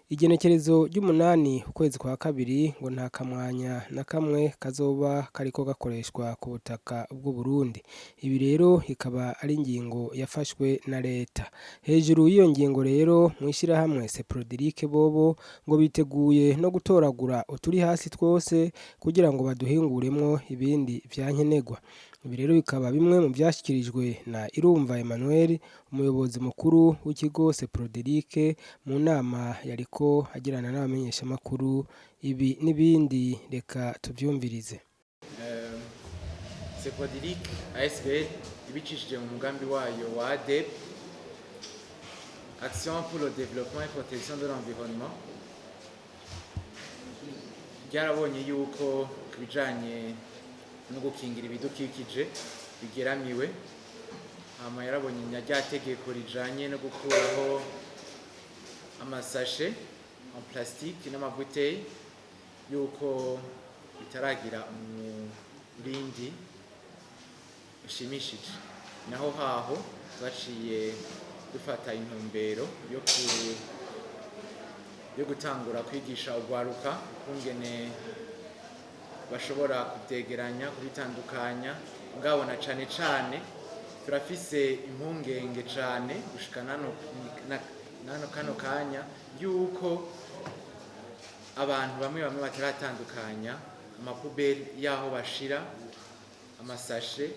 Igenekerezo ry'umunani ukwezi kwa kabiri ngo nta kamwanya na kamwe kazoba kariko gakoreshwa ku butaka bw'u Burundi. Ibi rero ikaba ari ingingo yafashwe na leta. Hejuru y'iyo ngingo rero, mw'ishirahamwe Seprodiric bobo ngo biteguye no gutoragura uturi hasi twose kugira ngo baduhinguremwo ibindi vyankenerwa. Ibi rero bikaba bimwe mu vyashikirijwe na Irumva Emmanuel, umuyobozi mukuru w'ikigo Seprodiric, mu nama yariko agirana n'abamenyeshamakuru. Ibi n'ibindi reka tuvyumvirize. Seprodiric ASBL ibicishije mu mugambi wayo wa ADEP, Action pour le développement et protection de l'environnement, ryarabonye yuko ku bijanye no gukingira ibidukikije bigeramiwe. Hama yarabonye na rya tegeko rijanye no gukuraho amasashe en plastique n'ama bouteilles, yuko bitaragira umurindi ushimishije. Naho haho baciye dufata intumbero yo gutangura kwigisha urwaruka ukungene bashobora kubyegeranya, kubitandukanya. Ngabona cane cane turafise impungenge cane gushika nano kano kanya yuko abantu bamwe bamwe bataratandukanya ama poubelles y'aho bashira amasashe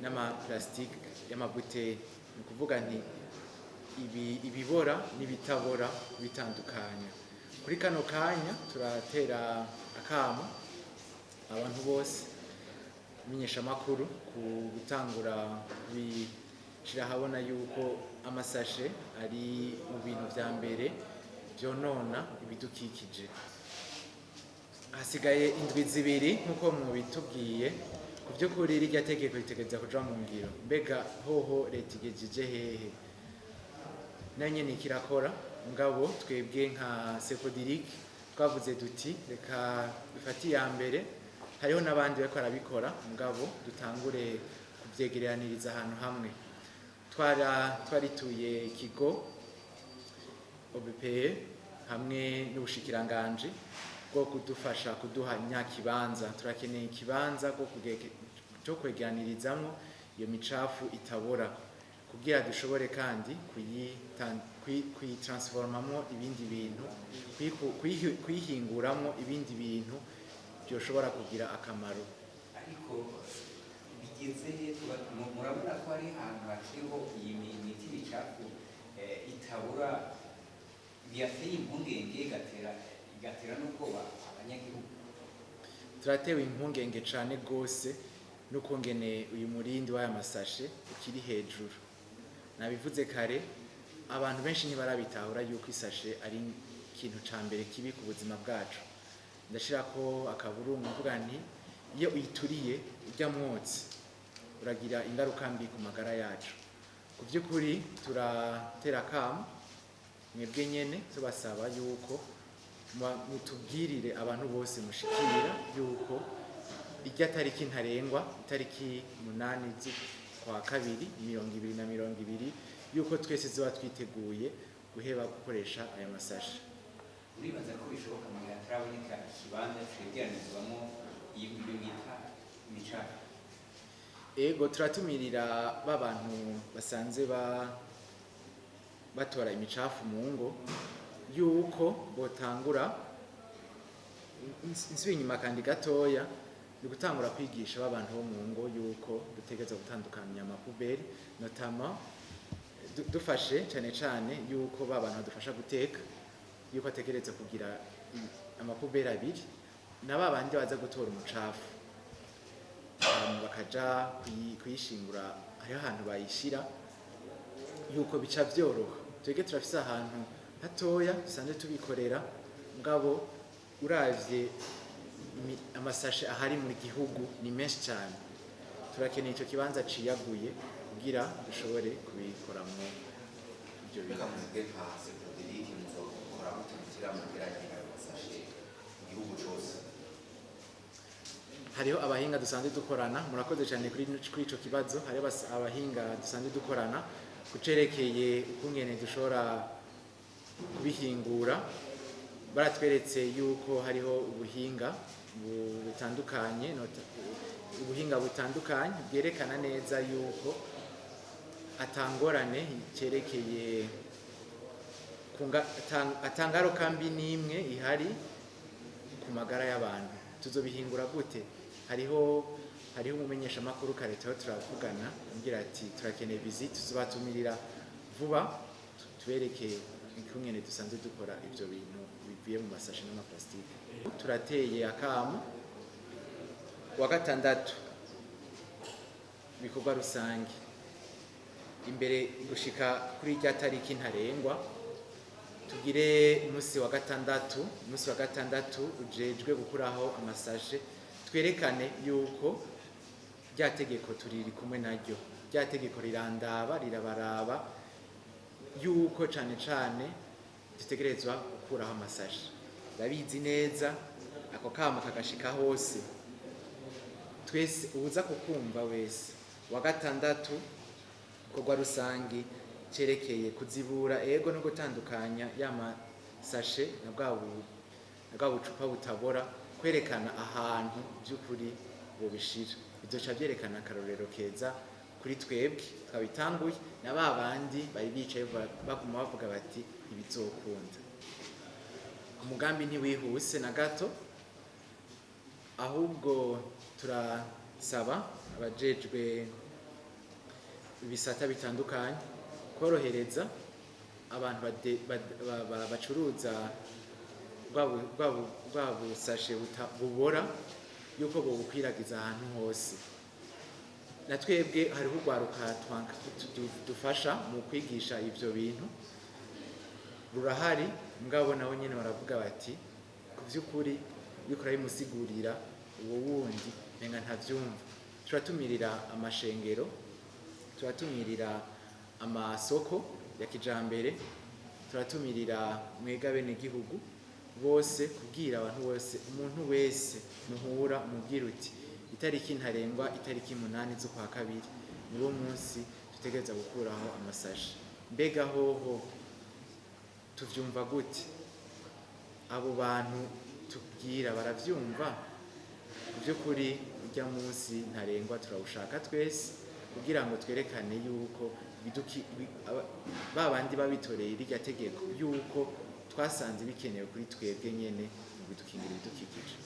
n'ama plastique y'ama bouteilles. Ni ukuvuga nti ibi ibibora n'ibitabora bitandukanya. Kuri kano kanya turatera akamo abantu bose, menyeshamakuru, ku gutangura kubishira ahabona yuko amasashe ari mu bintu vya mbere vyonona ibidukikije. Hasigaye indwi 2 nk'uko mubitubwiye. Ku by'ukuri rirya tegeko ritegereza kuja mu ngiro. Mbega hoho leta igejeje hehe? Nayo nyene ikirakora. Ngabo twebwe nka Seprodiric twavuze duti reka dufate iya mbere, hariho n'abandi bariko barabikora, mugabo dutangure kuvyegeraniriza ahantu hamwe. Twarituye ikigo OBPE hamwe n'ubushikiranganji bwo kudufasha kuduha nyakibanza. Turakeneye ikibanza cyo kwegeranirizamwo iyo micafu itabora kugira dushobore kandi kuyitransformamwo ibindi bintu, kuyihinguramwo ibindi bintu byoshobora kugira akamaro. Ariko bigeze he? Murabona ko hari ahantu hakiriho iyi miti micafu itabura, biyateye impungenge, igatera n'ubwoba abanyagihugu? Turatewe impungenge cane gose n'ukungene uyu murindi w'aya masashe ukiri hejuru. Nabivuze kare, abantu benshi ntibarabitahura yuko isashe ari ikintu ca mbere kibi ku buzima bwacu. Ndashirako akaburungu mvuga nti iyo uyituriye, urya mwotsi uragira ingaruka mbi ku magara yacu. Ku by'ukuri turatera akamo mwebwe nyene, tubasaba yuko mutubwirire abantu bose mushikira yuko irya tariki ntarengwa, itariki 8 z'ukwa kabiri 2020, yuko twese ziba twiteguye guheba gukoresha aya masashe. Uribaza ko bishoboka mu gihe hataraboneka ikibanza cegeranizwamo iyo bita imicafu? Ego, turatumirira ba bantu basanze batora imicafu mu ngo yuko botangura. Nsubiye inyuma kandi gatoya, ni gutangura kwigisha ba bantu bo mu ngo yuko dutegerezwa gutandukanya ama poubelles, notamment dufashe cane cane yuko ba bantu badufasha guteka, yuko ategereza kugira ama poubelles abiri, na ba bandi baza gutora umucafu hama bakaja kuyishingura, hariho ahantu bayishira, yuko bica vyoroha. Twebwe turafise ahantu hatoya dusanzwe tubikorera, mugabo uravye amasashe ahari mu gihugu ni menshi cyane. Turakeneye ico kibanza ciyaguye kugira dushobore kubikoramwo ivyo bintu. Mbega mwebwe nka Seprodiric muzokora gute kugira mugeranye ayo masashe mu gihugu cose? Hariho abahinga dusanzwe dukorana. Murakoze cyane kuri ico kibazo. Hariho abahinga dusanzwe dukorana kucerekeye ukungene dushobora Kubihingura baratweretse yuko hariho ubuhinga butandukanye, ubuhinga butandukanye bwerekana neza yuko atangorane cyerekeye atangaruka mbi n'imwe ihari ku magara y'abantu. Tuzobihingura gute? Hariho umumenyeshamakuru kare turiho turavugana, ambwira ati turakeneye visite, tuzobatumirira vuba tubereke ukungene dusanzwe dukora ivyo bintu bivuye mu masashe n'amaplastike. Turateye akamo wa gatandatu ibikorwa rusange imbere gushika kuri rya tariki ntarengwa, tugire umunsi wa gatandatu, umunsi wa gatandatu ujejwe gukuraho amasashe, twerekane yuko rya tegeko turiri kumwe naryo, rya tegeko rirandaba, rirabaraba, yuko cane cane dutegerezwa gukuraho amasashe. Ndabizi neza ako kamo kagashika hose, twese uza kukumva wese, wa gatandatu ibikorwa rusangi cerekeye kuzibura ego no gutandukanya ya masashe na bwa bucupa butabora, kwerekana ahantu by'ukuri bobishira. Bizoca byerekana akarorero keza kuri twebwe twabitanguye na ba bandi bari bicaye baguma bavuga bati ntibizokunda. Umugambi ntiwihuse na gato, ahubwo turasaba abajejwe ibisata bitandukanye korohereza abantu bacuruza bwa busashe bubora, yuko bobukwiragiza ahantu hose. Na twebwe hariho urwaruka dufasha mu kwigisha ivyo bintu rurahari, mugabo nabo nyene baravuga bati ku vy'ukuri uriko urabimusigurira uwo wundi menga ntavyumva. Turatumirira amashengero, turatumirira amasoko ya kijambere, turatumirira mwega bene gihugu bose, kubwira abantu bose, umuntu wese muhura umubwira uti itariki ntarengwa itariki 8 z'ukwa kabiri niwo munsi dutegereza gukuraho amasashe. Mbega hoho tuvyumva gute? Abo bantu tubwira baravyumva? Mu by'ukuri ujya munsi ntarengwa turawushaka twese kugira ngo twerekane yuko ba bandi babitoreye rirya tegeko yuko twasanze bikenewe kuri twebwe nyene mu bidukingira ibidukikije.